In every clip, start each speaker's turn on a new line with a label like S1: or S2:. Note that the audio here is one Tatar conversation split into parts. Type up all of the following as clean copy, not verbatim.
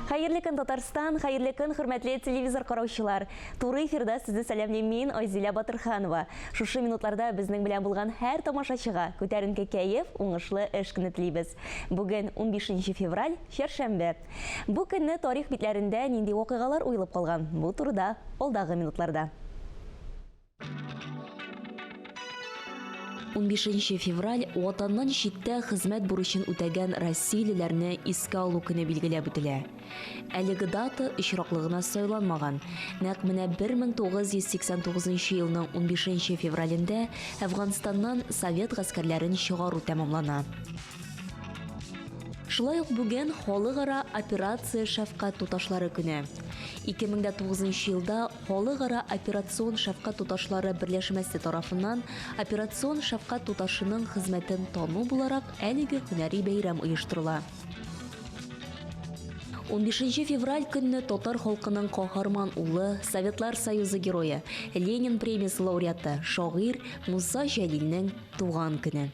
S1: Хәерле көн, Татарстан, хәерле көн, хөрмәтле телевизор караучылар. Туры эфирда сезне сәламлим мин, Айзилә Батырханова. Шушы минутларда безнең белән булган һәр тамашачыга күтәренке кәеф, уңышлы эш көне телибез. Бүген 15 февраль, чәршәмбе. Бу көнне тарих битләрендә нинди вакыйгалар уелып калган? Бу турыда алдагы минутларда. 15 февраль Ватаннан читтә хезмәт бурычын үтәгән россиялеләрне искә алу көне билгеләп үтелә. Әлеге дата очраклы гына сайланмаган. Нәкъ менә 1989 елның 15 февралендә Әфганстаннан совет гаскәрләрен чыгару тәмамлана. Шулай ук бүген Халыкара операция шәфкать туташлары көне. 2009 елда Халыкара операцион шәфкать туташлары берләшмәсе тарафыннан операцион шәфкать туташының хезмәтен тану буларак әлеге һөнәри бәйрәм оештырыла. 15 февраль көнне татар халкының каһарман улы, Советлар Союзы герое, Ленин премиясе лауреаты, шагыйрь Муса Җәлилнең туган көне.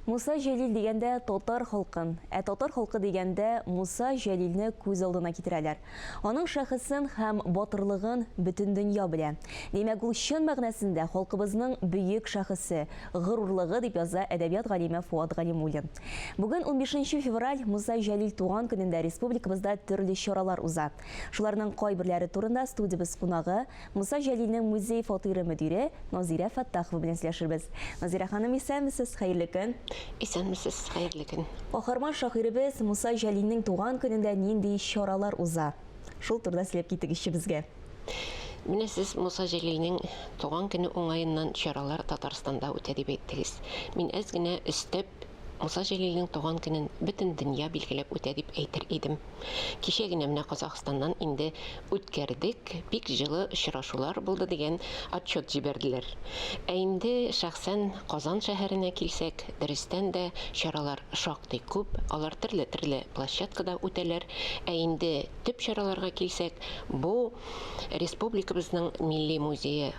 S1: Муса Җәлил дигәндә татар халкын, ә татар халкы дигәндә Муса Җәлилне күз алдына китерәләр. Аның шәхесен һәм батырлыгын бөтен дөнья белә. Димәк, ул чын мәгънәсендә халкыбызның бөек шәхесе, горурлыгы, дип яза әдәбият галиме Фоат Галимуллин. Бүген 15 февраль Муса Җәлил туган көнендә республикабызда төрле чаралар уза. Шуларның кайберләре турында студиябез кунагы, Муса Җәлилнең музей фатиры мөдире Назирә Фәттахова белән сөйләшербез. Назирә ханым, исәнмесез, хәерле көн.
S2: Исәнмесез, хәерле көн.
S1: Каһарман шагыйребез Муса Җәлилнең туган көнендә нинди чаралар уза? Шул турыда сөйләп китегезче безгә.
S2: Менә сез Муса Җәлилнең туган көне уңаеннан чаралар Татарстанда үтә дип әйттегез. Мин әз генә өстәп, Муса Җәлилнең туган көнен бөтен дөнья билгеләп үтә дип әйтер идем. Кичә генә менә Казахстаннан инде үткәрдек, бик җылы очрашулар булды дигән отчет җибәрделәр. Ә инде шәхсән Казан шәһәренә килсәк, дөрестән дә, чаралар шактый күп, алар төрле-төрле площадкада үтәләр. Ә инде төп чараларга килсәк, бу республикабызның Милли музее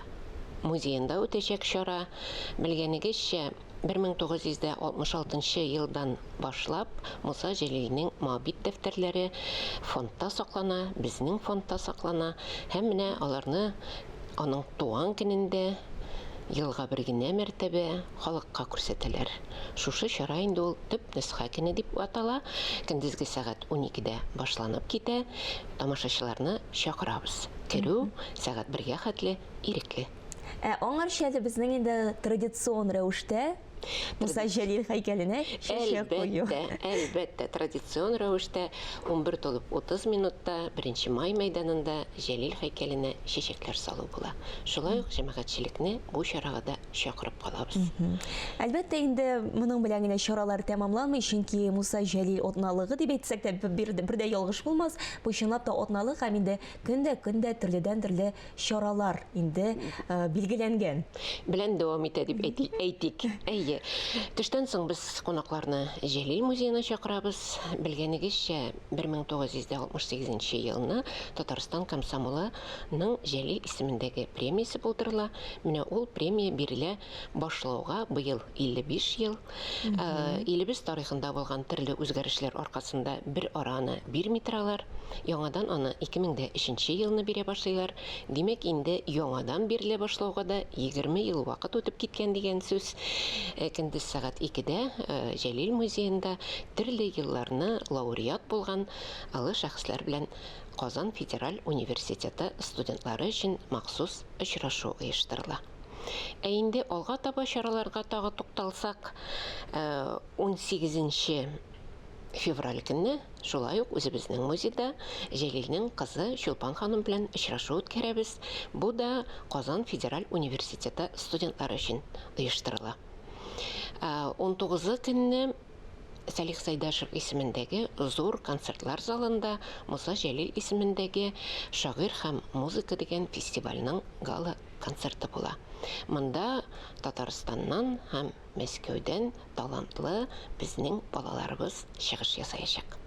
S2: музеенда үтәчәк чара. Белгәнегезчә, 1966 нчы елдан башлап Муса Җәлилнең Моабит дәфтәрләре фондта саклана, безнең фондта саклана һәм менә аларны аның туган көнендә елга бер генә мәртәбә халыкка күрсәтәләр. Шушы чара инде ул Төп нөсхә көне дип атала, көндезге сәгать уникедә башланып китә. Тамашачыларны чакырабыз. Керү сәгать бергә хәтле ирекле.
S1: Ә аңарчы әле безнең инде традицион рәвештә Муса Җәлил һәйкәленә чәчәк кую.
S2: Әлбәттә, әлбәттә, традицион рәвештә 11 тулып 30 минутта 1 май мәйданында Җәлил һәйкәленә чәчәкләр салу була. Шулай ук җәмәгатьчелекне бу чарага да чакырып калабыз.
S1: Әлбәттә инде моның белән генә чаралар тәмамланмый, чөнки Муса Җәлил атналыгы дип әйтсәк тә бер, бер дә ялгыш булмас. Бу чынлап та атналык һәм инде көн дә көн дә төрледән-төрле чаралар инде билгеләнгән.
S2: Белән дәвам итә дип әйтик. Әйе. Төштән соң без кунакларны Җәлил музеена чакырабыз. Белгәнегезчә, 1968 елны Татарстан комсомолы ның Җәлил исемендәге премиясе булдырыла. Менә ул премия бирелә башлауга быел 55 ел. Илебез тарихында булган төрле үзгәрешләр аркасында бер ара аны бирми торалар. Яңадан аны 2003 елны бирә башлыйлар. Димәк, инде яңадан бирелә башлауга да 20 ел вакыт үтеп киткән дигән сүз. Көндез сәгать икедә Җәлил музеенда төрле елларны лауреат булган олы шәхесләр белән Казан федераль университеты студентлары өчен махсус очрашу оештырыла. Ә инде алга таба чараларга тагы тукталсак, 18 февраль көнне шулай ук үзебезнең музейда Җәлилнең кызы Чулпан ханым белән очрашу үткәрәбез. Бу да Казан федераль университеты студентлары өчен оештырыла. 19 көнне Сәлих Сәйдәшев исемендәге зур концертлар залында Муса Җәлил исемендәге Шагыйрь һәм музыка дигән фестивальнең гала-концерты була. Монда Татарстаннан һәм Мәскәүдән талантлы безнең балаларыбыз чыгыш ясаячак.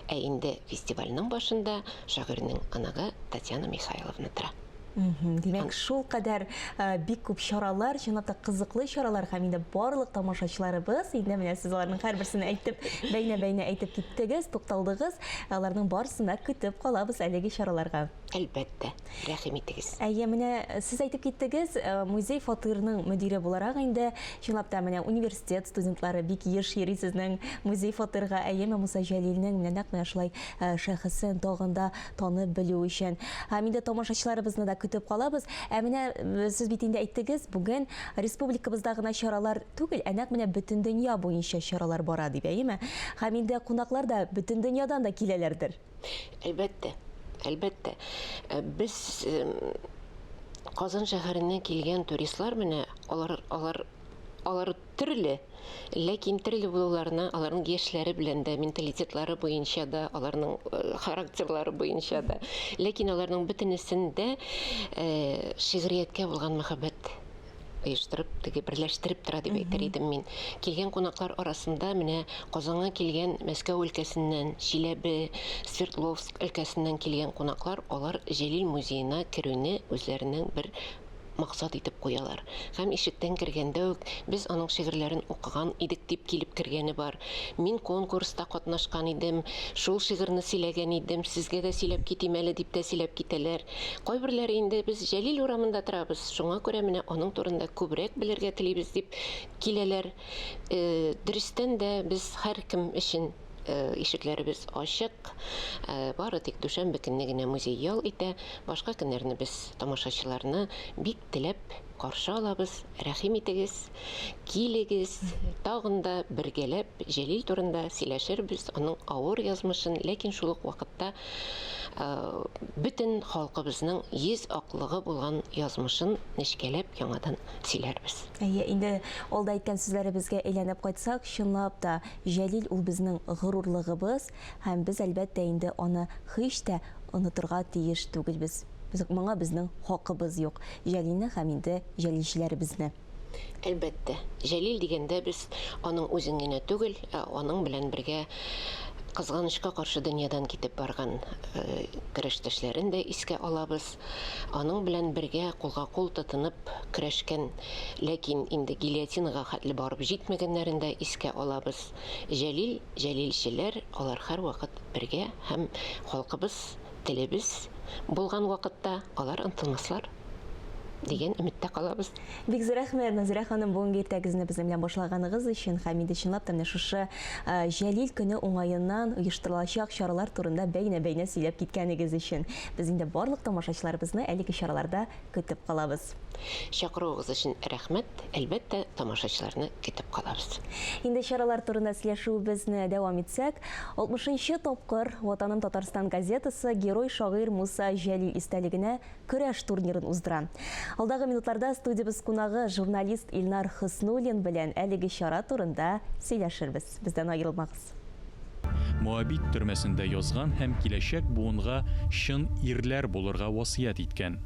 S2: Ә инде фестивальнең башында шагыйрьнең оныгы Татьяна Михайловна тора.
S1: Димәк, шул кадәр бик күп чаралар, чынлап та кызыклы чаралар һәм инде барлык тамашачыларыбыз, инде менә сез аларның һәрберсен әйтеп, бәйнә-бәйнә әйтеп киттегез, тукталдыгыз, аларның барысын да көтеп калабыз әлеге чараларга.
S2: Әлбәттә, рәхим итегез.
S1: Әйе, менә сез әйтеп киттегез, музей фатирының мөдире буларак инде, чынлап та менә университет студентлары бик еш йөри сезнең музей фатирга. Әйеме, Муса Җәлилнең менә нәкъ менә шулай шәхесен тагын да танып белү өчен. Һәм инде тамашачыларыбызны да көтеп калабыз. Ә менә сез бит инде әйттегез, бүген республикабызда гына чаралар түгел, ә нәкъ менә бөтен дөнья буенча чаралар бара дип, әйеме? Һәм инде кунаклар да бөтен дөньядан да киләләрдер.
S2: Әлбәттә, әлбәттә. Без Казан шәһәреннән килгән туристлар менә алар алар алар төрле, ләкин төрле булуларына аларның яшьләре белән дә, менталитетлары буенча да, аларның характерлары буенча да. Ләкин аларның бөтенесендә шигърияткә булган мәхәббәт оештырып, теге берләштереп тора дип әйтер идем мин. Килгән кунаклар арасында менә Казанга килгән Мәскәү өлкәсеннән, Чиләбе, Свердловск өлкәсеннән килгән кунаклар, алар Җәлил музеена керүне үзләренең бер максат итеп куялар. Һәм ишектән кергәндә үк без аның шигырьләрен укыган идек дип килеп кергәне бар. Мин конкурста катнашкан идем, шул шигырьне сөйләгән идем, сезгә дә сөйләп китим әле дип тә сөйләп китәләр. Кайберләре инде без Җәлил урамында торабыз, шуңа күрә менә аның турында күбрәк белергә телибез дип киләләр. Дөрестән дә, без һәркем өчен ишекләребез ачык. Бары тик дүшәмбе көнне генә музей ял итә. Башка көннәрне без тамашачыларны бик теләп каршы алабыз. Рәхим итегез, килегез, тагын да бергәләп Җәлил турында сөйләшербез, аның авыр язмышын, ләкин шул ук вакытта бөтен халкыбызның йөз аклыгы булган язмышын нечкәләп яңадан сөйләрбез.
S1: Әйе, инде алда әйткән сүзләребезгә әйләнеп кайтсак, чынлап та, Җәлил ул безнең горурлыгыбыз һәм без, әлбәттә инде, аны һич тә онытырга тиеш түгелбез. Моңа безнең хакыбыз юк. Җәлилне һәм инде җәлилчеләребезне.
S2: Әлбәттә, Җәлил дигәндә без аның үзен генә түгел, ә аның белән бергә кызганычка каршы дөньядан китеп барган көрәштәшләрен дә искә алабыз. Аның белән бергә кулга-кул тотынып көрәшкән, ләкин инде гильотинага хәтле барып җитмәгәннәрен дә искә алабыз. Җәлил, җәлилчеләр, алар һәрвакыт бергә һәм халкыбыз Телебез булган вакытта алар онытылмаслар дигән өметтә калабыз.
S1: Бик зур рәхмәт, Назирә ханым, бүгенге иртәгезне безнең белән башлаганыгыз өчен һәм инде чынлап та менә шушы Җәлил көне уңаеннан оештырылачак чаралар турында бәйнә-бәйнә сөйләп киткәнегез өчен. Без инде барлык тамашачыларыбызны әлеге чараларда көтеп калабыз.
S2: Чакыруыгыз өчен рәхмәт, әлбәттә, тамашачыларны көтеп калабыз.
S1: Инде чаралар турында сөйләшүебезне дәвам итсәк, 60 нчы тапкыр Ватаным Татарстан газетасы герой-шагыйрь Муса Җәлил истәлегенә көрәш турнирын уздыра. Алдагы минутларда студиябез кунагы, журналист Илнар Хөснуллин белән әлеге чара турында сөйләшербез. Бездән аерылмагыз.
S3: Моабит төрмәсендә язган һәм киләчәк буынга чын ирләр булырга васыять иткән.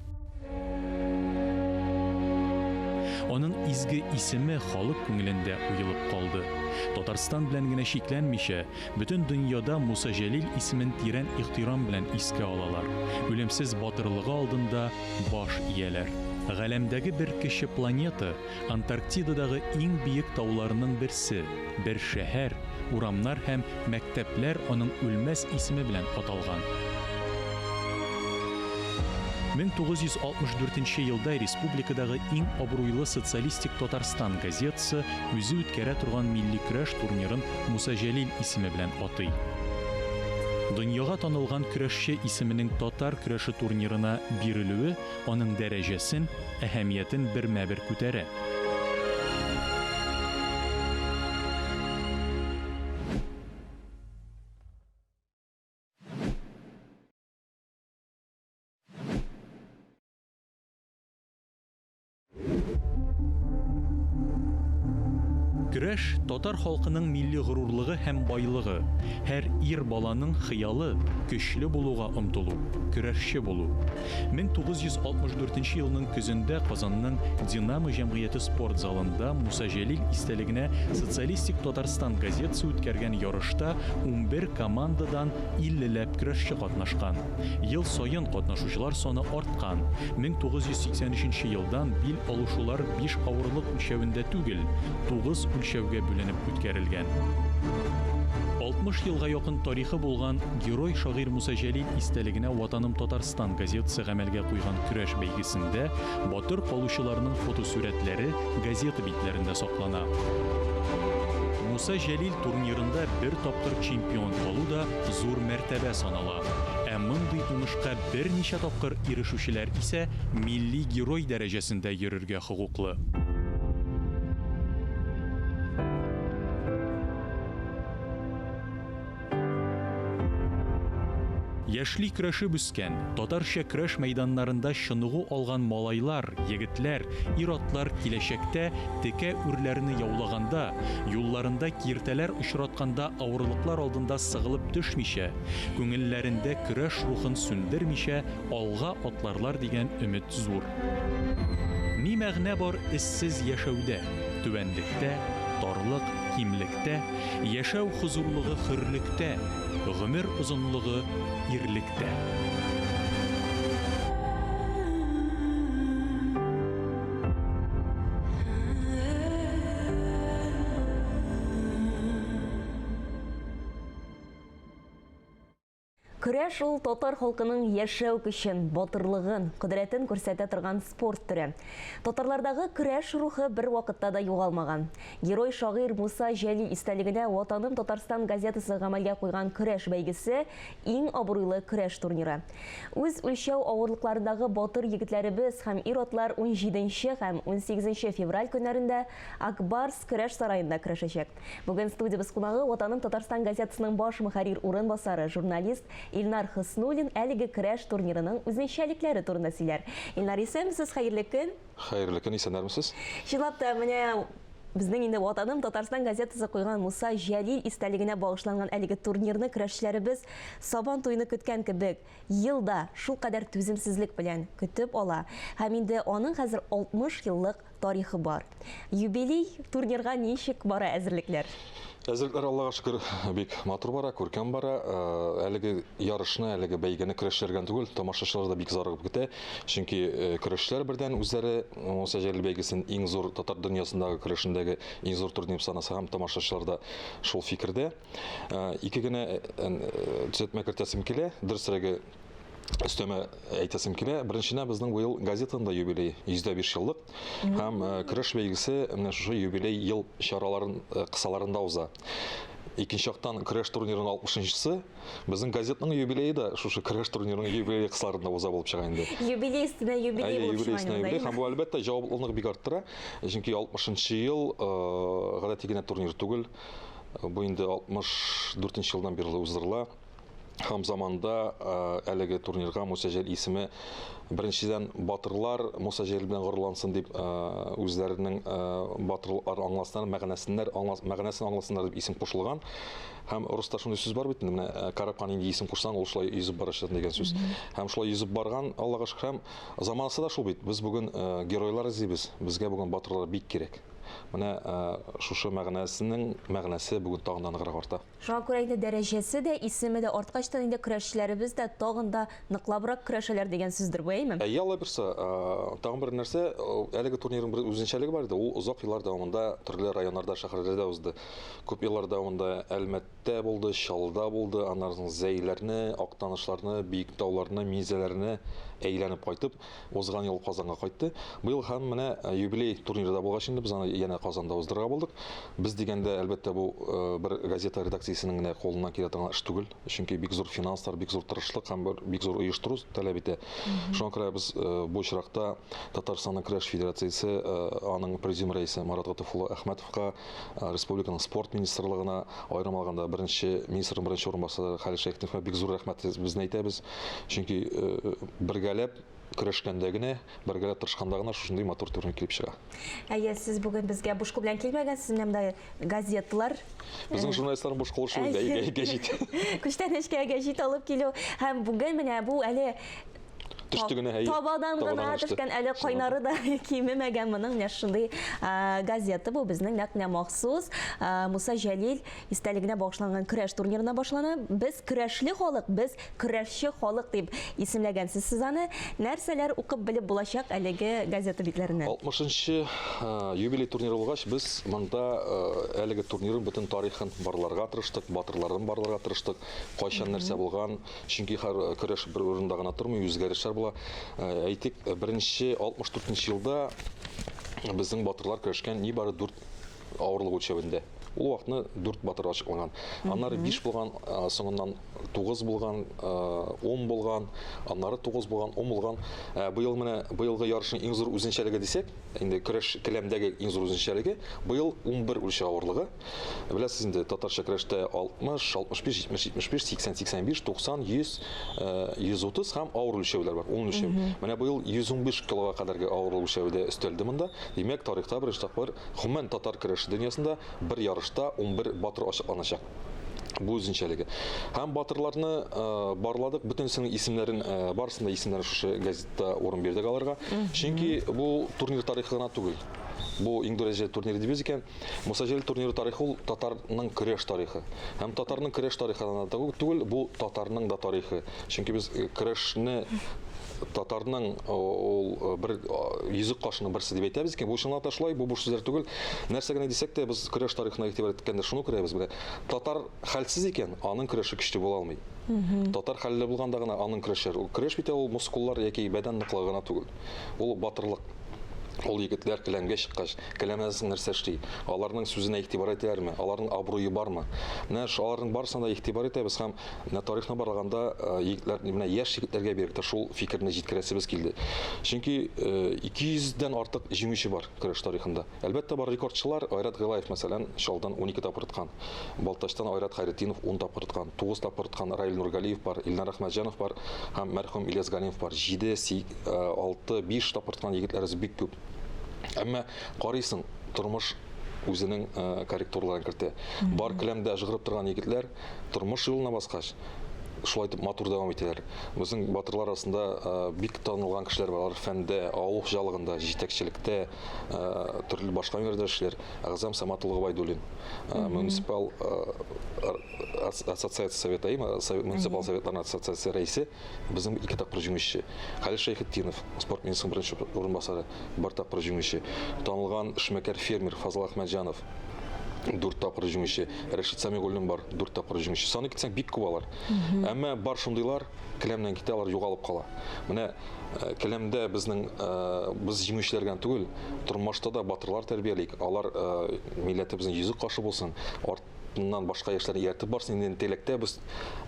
S3: Аның изге исеме халык күңелендә уелып калды. Татарстан белән генә чикләнмичә, бөтен дөньяда Муса Җәлил исемен тирән ихтирам белән искә алалар, үлемсез батырлыгы алдында баш ияләр. Галәмдәге бер кече планета, Антарктидадагы иң биек тауларның берсе, бер шәһәр, урамнар һәм мәктәпләр аның үлмәс исеме белән аталган. 1964 нче елда республикадагы иң абруйлы Социалистик Татарстан газетасы үзе үткәрә торган милли көрәш турнирын Муса Җәлил исеме белән атый. Дөньяга танылган көрәшче исеменең татар көрәше турнирына бирелүе аның дәрәҗәсен, әһәмиятен бермә-бер күтәрә. Көрәш, татар халкының милли горурлыгы һәм байлыгы. Һәр ир баланың хыялы, көчле булуга омтылу, көрәшче булу. 1964 елның көзендә Казанның Динамо җәмгыяте спорт залында Муса Җәлил истәлегенә Социалистик Татарстан газетасы үткәргән ярышта 11 командадан 50 ләп көрәшче катнашкан. Ел саен катнашучылар саны арткан. 1983 елдан бил алышулар биш авырлык үлчәвендә түгел, тугыз үлчәүгә бүленеп үткәрелгән. 60 елга якын тарихы булган герой-шагыйрь Муса Җәлил истәлегенә Ватаным Татарстан газетасы гамәлгә куйган көрәш бәйгесендә батыр калучыларның фотосурәтләре газета битләрендә саклана. Муса Җәлил турнирында бер тапкыр чемпион калу да зур мәртәбә санала. Ә мондый уңышка берничә тапкыр ирешүчеләр исә милли герой дәрәҗәсендә йөрергә хокуклы. Яшьли көрәшеп үскән, татарча көрәш мәйданнарында чыныгу алган малайлар, егетләр, ир-атлар киләчәктә текә үрләрне яулаганда, юлларында киртәләр очратканда авырлыклар алдында сыгылып төшмичә, күңелләрендә көрәш рухын сүндермичә алга атларлар дигән өмет зур. Ни мәгънә бар эзсез яшәүдә, түбәнлектә, тарлык, кимлектә, яшәү хозурлыгы хөрлектә, гомер озынлыгы ирлектә.
S1: Көрәш ул татар халкының яшәү көчен, батырлыгын, кодрәтен күрсәтә торган спорт төре. Татарлардагы көрәш рухы бер вакытта да югалмаган. Герой шагыйрь Муса Җәлил истәлегенә Ватаным Татарстан газетасы гамәлгә куйган көрәш бәйгесе иң абруйлы көрәш турниры. Үз үлчәү авырлыкларындагы батыр егетләребез һәм ир-атлар 17 һәм 18 февраль көннәрендә Ак Барс көрәш сараенда көрәшәчәк. Бүген студиябез кунагы Ватаным Татарстан газетасының баш мөхәррир урынбасары, журналист Илнар Хөснуллин әлеге көрәш турнирының үзенчәлекләре турында сөйләр. Илнар, исәнмесез, хәерле көн.
S4: Хәерле көн, исәннәрмесез?
S1: Чынлап та, менә безнең инде Ватаным Татарстан газетасы куйган Муса Җәлил истәлегенә багышланган әлеге турнирны көрәшчеләребез Сабан туйны көткән кебек ел да шулкадәр түземсезлек белән көтеп ала. Һәм инде аның хәзер 60 еллык тарихы бар. Юбилей турнирга ничек бара әзерлекләр?
S4: Әзерлекләр, Аллага шөкер, бик матур бара, күркәм бара. Э, әлеге ярышны, әлеге бәйгене көрәшчеләр генә түгел, тамашачылар да бик зарыгып көтә. Чөнки э, көрәшчеләр бердән үзләре Муса Җәлил бәйгесен иң зур татар дөньясындагы көрәшендәге иң зур турнир дип санаса һәм тамашачылар да шул фикердә. Э, ике генә төзәтмә кертәсем килә. Дөресрәге, өстәмә әйтәсем килә. Беренчедән, безнең быел газетаның да юбилей 105 еллык һәм э, көрәш бәйгесе менә шушы юбилей ел чараларын э, кысаларында уза. Икенче яктан, көрәш турнирының 60-нчысы, безнең газетның юбилее да шушы көрәш турнирының юбилее кысаларында уза булып чыга инде.
S1: Юбилей өстенә юбилей булып
S4: чыга инде. Юбилей һәм бу әлбәттә җаваплылык бик арттыра. Чөнки 60 ел э, гадәти генә турнир түгел. Бу инде 64 елдан бирле уздырыла. Һәм заманда әлеге турнирга Муса Җәлил исеме беренчедән батырлар Муса Җәлил белән горурлансын дип үзләренең батырлыкларын аңласыннар, мәгънәсеннәр, мәгънәсен аңласыннар дип исем кушылган. Һәм руста шундый сүз бар бит инде, менә корабка нинди исем кушсаң, ул шулай йөзеп барачак дигән сүз. Һәм шулай йөзеп барган, Аллага шөкер, һәм заманасы да шул бит. Без бүген геройлар эзлибез, безгә бүген батырлар бик кирәк. Менә шушы мәгънәсенең мәгънәсе бүген тагын да ныграк арта.
S1: Шуңа күрә инде дәрәҗәсе дә, исеме дә арткач та инде көрәшчеләребез дә тагын да ныклабрак көрәшәләр дигән сүздер бу, әйеме?
S4: Әйе, алла бирса. Тагын бер нәрсә, әлеге турнирның бер үзенчәлеге бар иде. Ул озак еллар дәвамында төрле районнарда, шәһәрләрдә узды. Күп еллар дәвамында Әлмәттә булды, Чаллыда булды, аннан соң Зәйләрне, Актанышларны, Биектауларны, Минзәләрне әйләнеп кайтып, Узган ел Казанга кайтты. Быел һәм менә э, юбилей турниры да булгач инде без аны янә Казанда уздырырга булдык. Без дигәндә, әлбәттә, бу э, бер газета редакциясенең генә кулыннан килә торган эш түгел. Чөнки бик зур финанслар, бик зур тырышлык һәм бер бик зур оештыру таләп итә. Шуңа күрә без э, бу очракта Татарстанның көрәш федерациясе, аның президиум рәисе Марат Гатуф улы Әхмәтовка, республиканың спорт министрлыгына, аерым алганда беренче министрның беренче урынбасары Халил Шәйхетдиновка бик зур рәхмәтебезне әйтәбез. Чөнки бергәләп көрәшкәндә генә, бергәләп тырышканда гына шушындый матур турнир килеп чыга.
S1: Әйе, сез бүген безгә буш кул белән килмәгәнсез, менә монда газеталар.
S4: Безнең журналистларның буш кулы шул инде, гәҗит.
S1: Күчтәнәчкә гәҗит алып килү. Һәм бүген менә бу әле
S4: Төште генә, әйе.
S1: Табадан гына төшкән, әле кайнары да кимемәгән моның менә шундый газета бу безнең нәкъ менә махсус Муса Җәлил истәлегенә багышланган көрәш турнирына башлана. Без көрәшле халык, без Көрәшче халык дип исемләгәнсез сез аны. Нәрсәләр укып белеп булачак әлеге газета битләреннән?
S4: 60 нчы юбилей турниры булгач, без монда әлеге турнирның бөтен тарихын барларга тырыштык, батырларын барларга тырыштык, кайчан нәрсә булган, чөнки һәр көрәш бер урында гына тормый, үзгәрешләр була. Әйтик, беренче 64 нче елда безнең батырлар көрәшкән нибары дүрт авырлык үлчәвендә. Ул вакытны дүрт батыр ачыкланган. Аннары биш булган, соңыннан тугыз булган, ун булган, аннары тугыз булган, ун булган. Быел менә быелгы ярышның иң зур үзенчәлеге дисәк, инде көрәш келәмдәге иң зур үзенчәлеге, быел 11 үлчәү авырлыгы. Беләсез инде, татарча көрәштә 60, 65, 70, 75, 80, 85, 90, 100, 130 һәм авыр үлчәүләр бар, 10 үлчәү. Менә быел 115 килога кадәрге авырлык үлчәве дә өстәлде монда. Димәк, тарихта беренче тапкыр Гомумән, татар көрәше дөньясында бер ярышта 11 батыр ачыкланачак. Бу үзенчәлеге. Һәм батырларны э, барладык, бөтенесенең исемнәрен, э, барысын да исемнәрен шушы газетта урын бирдек аларга. Чөнки бу турнир тарихы гына түгел. Бу иң дәрәҗәле турнир дибез икән. Муса Җәлил турниры тарихы ул татарның көрәш тарихы. Һәм татарның көрәш тарихы гына түгел, бу татарның да тарихы. Чөнки без э, көрәшне татарның ул бер йөзек кашының берсе дип әйтәбез икән, бу чынлап та шулай, бу буш сүзләр түгел. Нәрсә генә дисәк тә, без көрәш тарихына игътибар иткәндә шуны күрәбез, менә татар хәлсез икән, аның көрәше көчле була алмый. Татар хәлле булганда гына аның көрәше. Көрәш бит ул мускуллар яки бәдән ныклыгы гына түгел. Ул батырлык. Ул егетләр келәмгә чыккач, келәмнән соң нәрсә эшли? Аларның сүзенә игътибар итәләрме? Аларның абруе бармы? Менә аларның барысына да игътибар итәбез һәм менә тарихны барлаганда егетләр, менә яшь егетләргә бигрәк тә шул фикерне җиткерәсебез килде. Чөнки 200 дән артык җиңүче бар көрәш тарихында. Әлбәттә, бар рекордчылар. Айрат Гыйлаев, мәсәлән, Чаллыдан 12 тапкыр откан. Балтачтан Айрат Хәйретдинов 10 тапкыр откан. 9 тапкыр откан Раил Нургалиев бар, Илнар Әхмәтҗанов бар һәм мәрхүм Ильяс Галимов бар. 7, 6, 5 тапкыр откан егетләребез бик күп. Әмма карыйсың, тормыш үзенең корректураларын кертә. Бар келәмдә ыжгырып торган егетләр тормыш юлына баскач, шулай итеп матур дәвам итәләр. Безнең батырлар арасында бик танылган кешеләр бар. Алар фәндә, авыл хуҗалыгында, җитәкчелектә, төрле башка һөнәрләрдә эшлиләр. Әгъзам Самат улы Гобәйдуллин, муниципал ассоциация советы, муниципал советларның ассоциация рәисе, Безнең ике тапкыр җиңүче. Хәлил Шәйхетдинов, спорт министрының беренче урынбасары, бер тапкыр җиңүче. Танылган эшмәкәр фермер Фазыл Әхмәтҗанов, дүрт тапкыр җиңүче. Рәшит Сәмигуллин бар, дүрт тапкыр җиңүче. Саный китсәң, бик күп алар. Әмма бар шундыйлар, келәмнән китә, алар югалып кала. Менә э, келәмдә безнең э, без җиңүчеләр генә түгел, тормышта да батырлар тәрбиялик. Алар э, милләтебезнең йөзек кашы булсын, артыннан башка яшьләрне ияртеп барсын дигән теләктә без,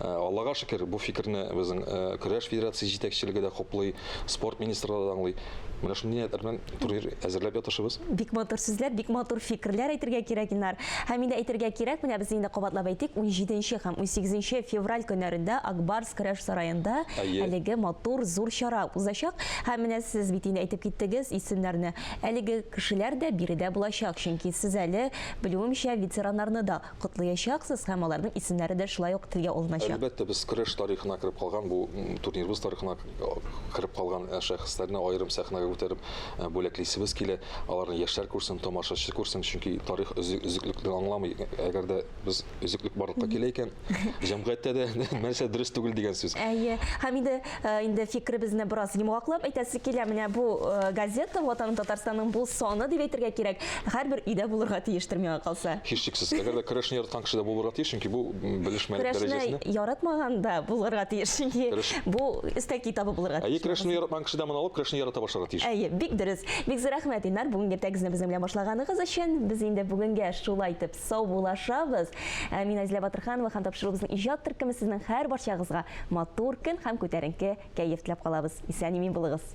S4: э, Аллага шөкер, бу фикерне безнең э, көрәш федерациясе җитәкчелеге дә хуплый, спорт министрлыгы да аңлый. Менә шундый ниятләр белән турнир әзерләп ятышыбыз.
S1: Бик матур сүзләр, бик матур фикерләр әйтергә кирәк, Илнар. Һәм инде әйтергә кирәк, менә без инде кабатлап әйтик, 17 һәм 18 февраль көннәрендә Акбарс көрәш сараенда әлеге матур зур чара узачак. Һәм менә сез бит инде әйтеп киттегез исемнәрне. Әлеге кешеләр дә биредә булачак, чөнки сез әле Белүемчә, ветераннарны да котлыячаксыз һәм аларның исемнәре дә шулай ук телгә алыначак.
S4: Әлбәттә, без көрәш тарихына кереп калган, бу турнирыбыз тарихына кереп калган шәхесләрне аерым сәхнәгә күтәреп бүләклисебез килә. Аларны яшьләр күрсен, тамашачы күрсен, чөнки тарих өзеклекне аңламый. Әгәр дә без өзеклек барлыкка килә икән, җәмгыятьтә дә нәрсә дөрес түгел дигән сүз.
S1: Әйе. Һәм инде инде фикеребезне бераз йомгаклап әйтәсе килә. Менә бу газета Ватаным Татарстанның бу саны дип әйтергә кирәк, һәрбер өйдә булырга тиештер миңа калса.
S4: Һичшиксез. Әгәр дә көрәшне яраткан кеше дә булырга тиеш, чөнки бу белешмәлек
S1: дәрәҗәсенә. Көрәшне яратмаган да булырга тиеш, чөнки бу өстәл китабы булырга
S4: тиеш. Әйе, көрәшне яратмаган кеше дә моны алып, көрәшне ярата башларга тиеш.
S1: Әйе, бик дөрес. Бик зур рәхмәт, Илнар, бүгенге иртәгезне безнең белән башлаганыгыз өчен. Без инде бүгенгә шулай итеп саубуллашабыз. Ә мин Айзилә Батырханова һәм тапшыруыбызның иҗат төркеме сезнең һәрбарчагызга матур көн һәм күтәренке кәеф теләп калабыз. Исән-имин булыгыз!